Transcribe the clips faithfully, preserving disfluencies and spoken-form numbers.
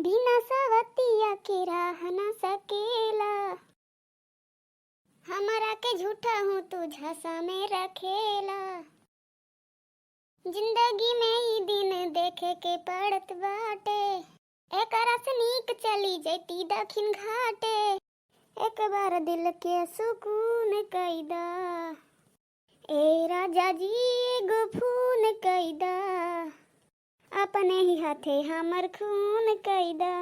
बिना सवतिया के रह ना सकेला। हमरा के झूठा हूँ तू झांसा में रखेला। जिंदगी में ई दिन देखे के पड़त बाटे। एकरा से नीक चली जैती दक्षिण घाटे। एक बार दिल के सुकून कैदा। ए राजा जी, एगो फोन कैदा। अपने ही हाथे हमर खून कैदा।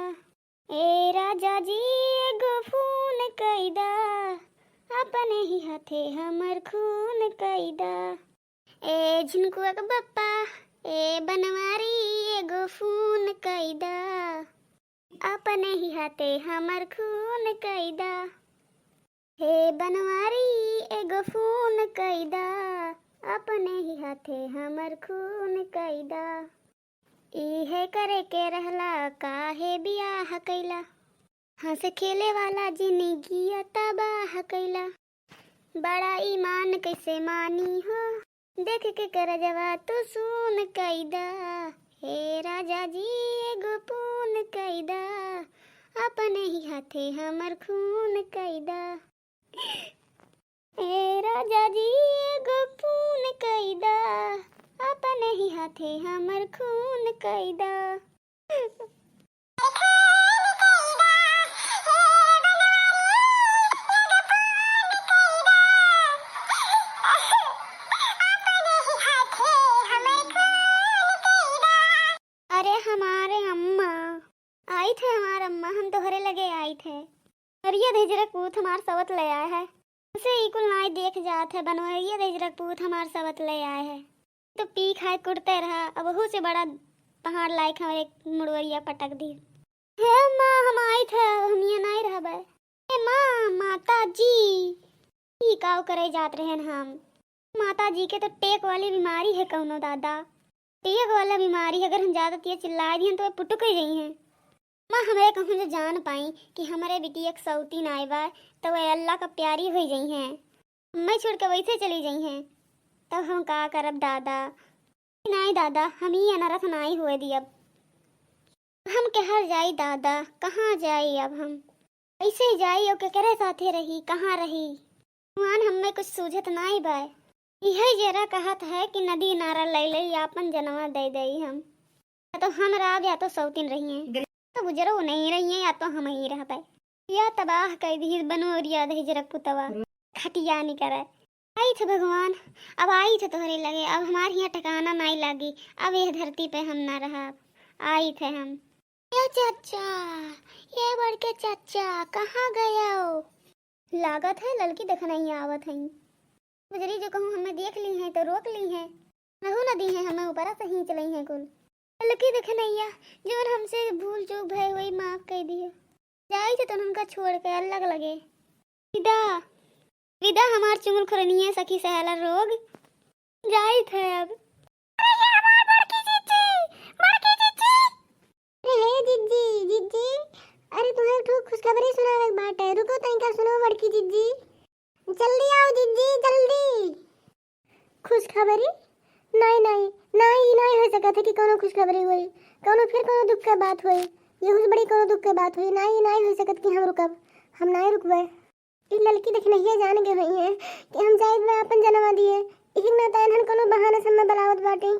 ए राजा जी, एगो फोन कैदा। अपने ही हाथे हमर खून कैदा। ए झिनकुआ के बप्पा, ए बनवारी, एगो फोन कैदा। अपने ही हाथे हमर खून कैदा। हे बनवारी, एगो फोन कैदा। अपने ही हाथे हमर खून कैदा। इहे करे के रहला, काहे बियाह कैला? हंस खेले वाला जिंदगी तबाह कैला। बड़ा ईमान कैसे मानी हो, देख के करजवा तू सून कैदा। हे राजा जी, एगो पून कैदा। अपने ही हाथे हमर खून कैदा। ए राजा जी, एगो पून कैदा। अपने ही हाथे हमर खून कैदा। अरे हमारे अम्मा, आई थे हमार अम्मा, हम तोहरे लगे आई थे। अरे ये दहिजरक पूत हमार सवत ले आए है। उसे ई कुल नाई देख जात है, बनवरिया दहिजरक पूत हमार सवत ले आए है। तो पी खाए कुड़ते रहा, अब ओहू से बड़ा पहाड़ लायक हमरे मुड़वरिया पटक दी। हे माँ, हम आई थे, अब हम ये नाई रहबे। हे माँ, माता जी, ई काव करे जात रहन हम? माता जी के तो टेक वाली बीमारी है कौनो दादा। टेक वाला बीमारी, अगर हम ज्यादा तेज चिल्ला दिहन तो वे पुटुक ही जइहैं। माँ, हमरे कहूँ जो जान पाई कि हमरे बिटिया के सौतीन आए बा, तो वे अल्लाह का प्यारी हुई जइहैं, हमें छोड़ के वैसे चली जइहैं, तब हम का करब दादा? नाई दादा, हम ई अनरथ नाई हुए दियब। हम केहर जाई दादा, कहाँ जाई अब हम? कैसे जाई और केकरे साथे रही, कहाँ रही? भगवान, हमें कुछ सूझत नाई बाय। इहे जरा कहत है कि नदी नारा ले ले, आपन जनवा दे दे हम। या तो हम रहब, या तो सौतीन रहिए। तो गुजरो नहीं रहिए, या तो हम ही रहबे। या तबाह कर दी बनवरिया दहिजरक पुतवा। खटिया नहीं करे। आई थे भगवान, अब आई थे तोहरे लगे, अब हमार हियाँ ठिकाना नाई लागी, अब यह धरती पे हम ना रहब। आई थे हम। ए चाचा, ए बड़के चाचा, कहाँ गयो? लागत है ललकी देखनैया आवत हईं। गुजरी जो कहूँ हमें देख ली हैं तो रोक ली हैं। नहू नदी हैं, हमें ऊपरा से ही चलई हैं कुल। ललकी देखनैया, जौन हमसे भूल चूक भय हुई, माफ कर दियो। जाई थे तो उनका छोड़ के अलग लगे। विदा, विदा हमार चुंगल खुरनिया सखी सहेला रोग। जाई थे अब। अरे ये हमार बड़की जिज्जी, बड़की जिज्जी। अरे हे जिज्जी, जिज्जी, अरे तुम्हें एक ठो खुशखबरी सुनावे के बाटे, रुको तनिका सुनो बड़की जिज्जी, जल्दी आओ जिज्जी, जल्दी। खुशखबरी? नाई, नाई, नाई, ई नाई हो सकत है कि कौनो खुशखबरी होई, कौनो फिर कौनो दुख के बात होई, ये हुस बड़ी कौनो दुख के बात होई, नाई, ई नाई हो सकत कि हम रुकब, हम नाई रुकबे। ई ललकी देखनहिया जान गए हुई हैं कि हम जाइत बा अपन जनवा दिए। इही नाता इन्हन कोनो बहाना से हमें बलावत बाटे।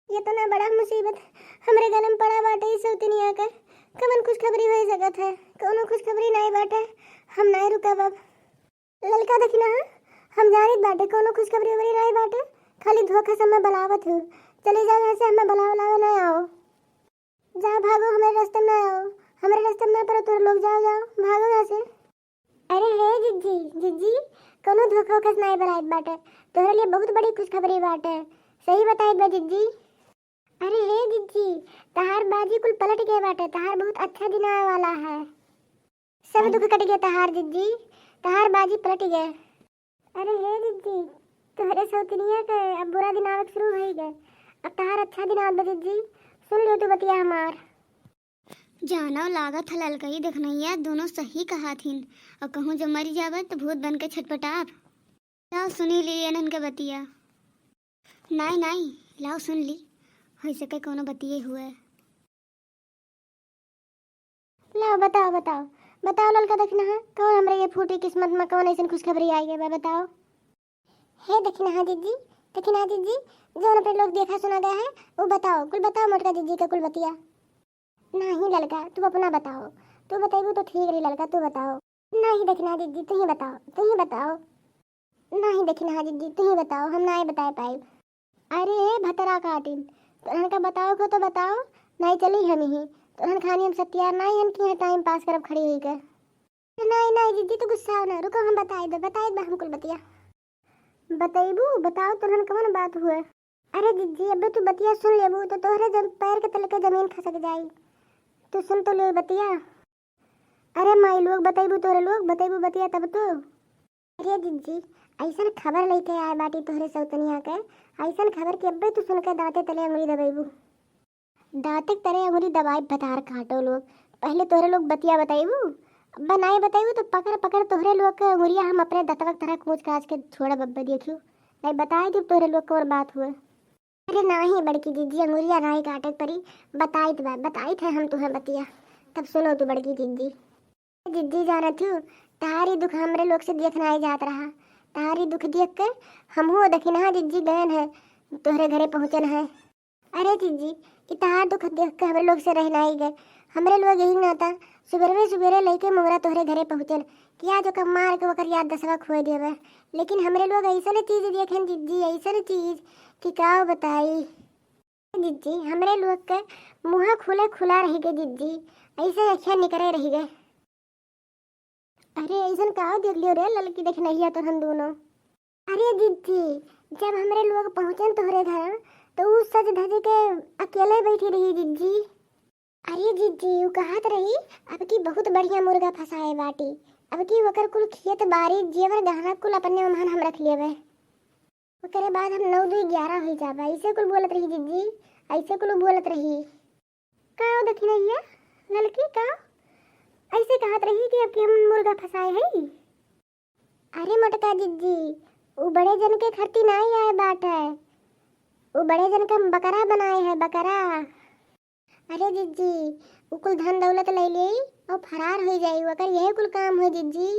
ये तो ना बड़ा मुसीबत हमरे गले में पड़ा बाटे इस सौतनिया के। कवन खुशखबरी हो सकत है? कोनो खुशखबरी नाई बाटे। हम नाई रुकब अब। ललका देखी ना, हम जानित बाटे कोनो खुशखबरी उबरी नाई बाटे। खाली धोखा से हमें बलावत हो। चले जाओ यहाँ से, हमें बलावे लावे ना आओ। जाओ भागो, हमरे रास्ते में ना आओ, हमरे रास्ते में ना पड़ो तोर लोग, जाओ, जाओ, भागो यहाँ से। अरे हे जिज्जी, जिज्जी, कौनो धोखा वोखा से नाई बलाइत बाटे, तोहरे लिए बहुत बड़ी खुशखबरी बाटे, सही बताइत बा जिज्जी। अरे हे जिज्जी, तहार बाजी कुल पलट गए बाटे, तहार बहुत अच्छा दिन आवे वाला है, सब दुख कट गए तहार जिज्जी, तहार बाजी पलट गए। अरे हे जिज्जी, तोहरे सौतनिया के अब बुरा दिन आवत शुरू हो गए। अब तहार अच्छा दिन आवत बा जिज्जी, सुन लियो तू बतिया हमार। जानो लागत है ललकई देखनैया दोनों सही कहा थिन, और कहूँ जब मरी जाबे तो भूत बन के छटपटाब। लाओ सुनी ली एनन के बतिया। नाई नाई, लाओ सुन ली, हो सके कोनो बतिये हुए। बताओ, बताओ, बताओ ललका दखिनहा, कौन हमरे ये फूटी किस्मत में कौन ऐसन खुशखबरी आई गए बा, बताओ। हे दखिनहा जिज्जी, दखिनहा जिज्जी, जौन अपने लोग देखा सुना गया है, वो बताओ, कुल बताओ मोटका जिज्जी का कुल बतिया। नहीं ललका, तू अपना बताओ, तू बतैबू तो ठीक रही ललका, तू बताओ। नहीं दखिनहा जिज्जी, तू ही बताओ, तू ही बताओ। नहीं दखिनहा जिज्जी, तू ही बताओ, हम नाहीं बताए पाइब। अरे भतरा काटिन, तोहन का बताओ को तो बताओ, नाहीं चली हम ही। तोहन खानी हम सत्यार नाहीं हन कि यहाँ टाइम पास करब खड़ी होई के। नाहीं, नाहीं जिज्जी, तू गुस्साओ ना, रुको हम बताई दे, बताई दे हम कुल बतिया। बतैबू, बताओ तोहन कवन बात हुए? अरे जिज्जी, अबे तू बतिया सुन लेबू तो तोहरे जम-, पैर के तले के जमीन खसक जाई। तू सुन तो ले बतिया। अरे माई लोग, बतैबू तोहरे लोग, बतैबू बतिया तब तो। अरे जिज्जी, ऐसन खबर लेके आए बाटी तोहरे सौतनिया के, ऐसन खबर कि अब्बे तू सुन के दांते तले अंगुरी दबैबू। दांते तले अंगुरी दबाई भतार काटो लोग, पहले तोहरे लोग बतिया बतैबू, अब्बे नाई बतैबू तो पकड़ पकड़ तोहरे लोग के अंगुरिया हम अपने दतवा के तरह कूच काच के छोड़ब अब्बे देखियो, नाई बताए देब तोहरे लोग कौन बात हुए। अरे नाही बड़की जिज्जी, अंगुरिया नाही काटे के परी, बताइत बा, बताइत है हम तुहे बतिया, तब सुनो तू बड़की जिज्जी। जिज्जी जानत हूँ, तहारी दुख हमरे लोग से देख नाही जात रहा, तहारी दुख देख के हमहू दखिनहा जिज्जी गयन है, तोहरे घरे पहुँचन है। अरे जिज्जी, ई तहार दुख देख के हमरे लोग से रह नाही गए, हमरे लोग यही नाता सुबेरवे सुबेरे लइके मोगरा तोहरे घरे पहुँचन, कि आज ओकर मार के ओकर याद दसवा खोए देवे। लेकिन हमरे लोग ऐसन चीज देखेन जिज्जी, ऐसन चीज कि का बताई। जिज्जी, हमरे लोग के मुँह खुले खुला रह गए जिज्जी, ऐसे अखिया निकरे रह गए। अरे ऐसन का देख लियो रे ललकी दखिनहिया तोहन दोनों। अरे जिज्जी, जब हमरे लोग पहुँचन तोहरे घर तो ऊ सज धज के अकेले बैठी रही जिज्जी। अरे जिज्जी, ऊ कहत रही, "अब की बहुत बढ़िया मुर्गा फंसाए बाटी, अब की ओकर कुल खेत बारी जेवर गहना कुल अपने ओम्हन हम रख लेबे, ओकरे बाद हम नौ दुई ग्यारह हुई जाबे।" ऐसे कुल बोलत रही जिज्जी, ऐसे कुल बोलत रही। का हो दखिनहिया ललकी, का ऐसे कहत रही कि अब की हम मुर्गा फंसाए हई? अरे मोटका जिज्जी, ऊ बड़े जन के खरती नाई आए बाटे, ऊ बड़े जन का बकरा बनाए है, बकरा। अरे जिज्जी, ऊ कुल धन दौलत ले लेई और फरार हो जाई, ओकर यह कुल काम हो जिज्जी,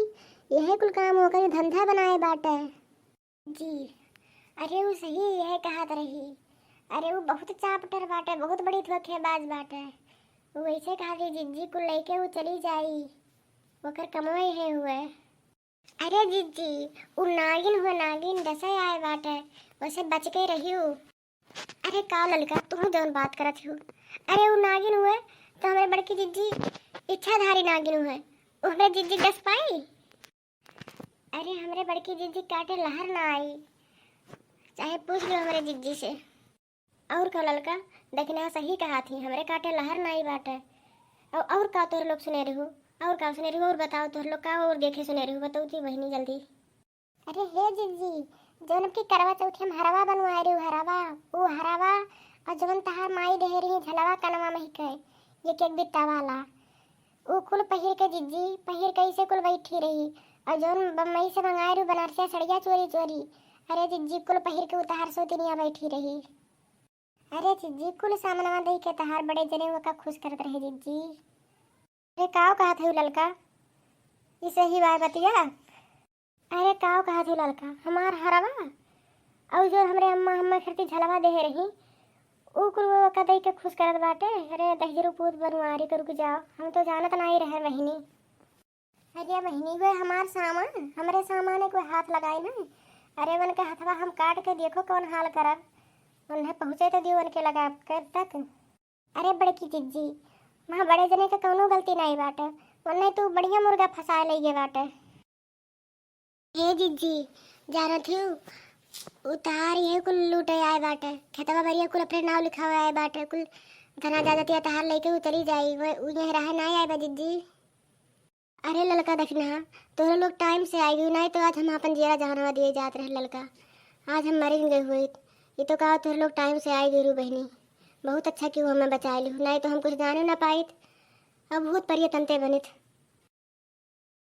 यह कुल काम ओकर धंधा बनाए बाटे। जी, अरे ऊ सही यह कहत रही, अरे ऊ बहुत चापटर बाटे, बहुत बड़ी धोखेबाज बाटे। ऊ ऐसे कहत रही जिज्जी कुल लेके ऊ चली जाई, ओकर कमवा यह हुए। अरे जिज्जी, उ नागिन हुए, नागिन डसे आए बाटे, ओसे बच के रहियो। अरे का ललका, तू जौन बात करत हो, अरे उ नागिन हुए तो हमरे बड़की जिज्जी इच्छाधारी नागिन हुए, उ हमरे जिज्जी डस पाई? अरे हमरे बड़की जिज्जी काटे लहर ना आई, चाहे पूछ लो हमरे जिज्जी से। और का ललका, दखिनहा सही कहा थी, हमरे काटे लहर नाई बाटे। और, और का तोहर लोग सुने रहू, और का सुने रहू, और बताओ तोहर लोग का और देखे सुने रहू, बताओ थी बहिनी जल्दी। अरे हे जिज्जी, जौन अब की करवा चौथ हम हरवा बनवाए रहू, हरवा, वो हरवा, और जौन तहार माई देहे रही झलवा कनवा में ही कहे, एक एक बित्ता वाला, ऊ कुल पहिर के जिज्जी, पहिर के ऐसे कुल बैठी रही। और जौन बम्बई से मंगाए रहू बनारसिया सड़िया चोरी चोरी, अरे जिज्जी कुल पहिर के उ तहार सोतिनिया बैठी रही। अरे जिज्जी कुल सामनवा दे के तहार बड़े जने ओका खुश करत रहे जिज्जी। अरे काव कहत हऊ ललका, ई सही बाय बतिया? अरे काव कहत हऊ ललका, हमार हरवा और जो हमरे अम्मा हम्मा खरती झलवा देहे रही, ऊ कुल वो का दई के खुश करत बाटे। अरे दहिजरू पूत बनवारी के रुक जाओ, हम तो जानत नाही रहे बहिनी। अरे बहिनी, वे हमार सामान, हमरे सामाने कोई हाथ लगाई ना। अरे उनके हथवा हम काट के देखो कौन हाल करब, उन्हें पहुँचे तो दियो उनके लगा कर तक। अरे बड़की जिज्जी, वहाँ बड़े जने के कौनो गलती नाही बाटे, उन्हें तू बढ़िया मुर्गा फंसा ले गए बाटे। ए जिज्जी, जानत हऊ, उ तहार यही कुल लूटे आए बाटे, खेतवा बरिया कुल अपने नाव लिखावे आए बाटे, कुल धना जादतिया तहार लेके उ चली जाई, वे उ यहीं रहे नाही आए बा जिज्जी। अरे ललका दखिनहा, तोहरे लोग टाइम से आई गई, नाही तो आज हम अपन जियरा जहनवा दिए जात रहे ललका, आज हम मरी गए हुए। ये तो कहा तोहरे लोग टाइम से आई गई रू बहिनी, बहुत अच्छा कि हमें बचाए लिहू, नाही तो हम कुछ जाने ना पाइत। अब भूत परिये तंते बनित।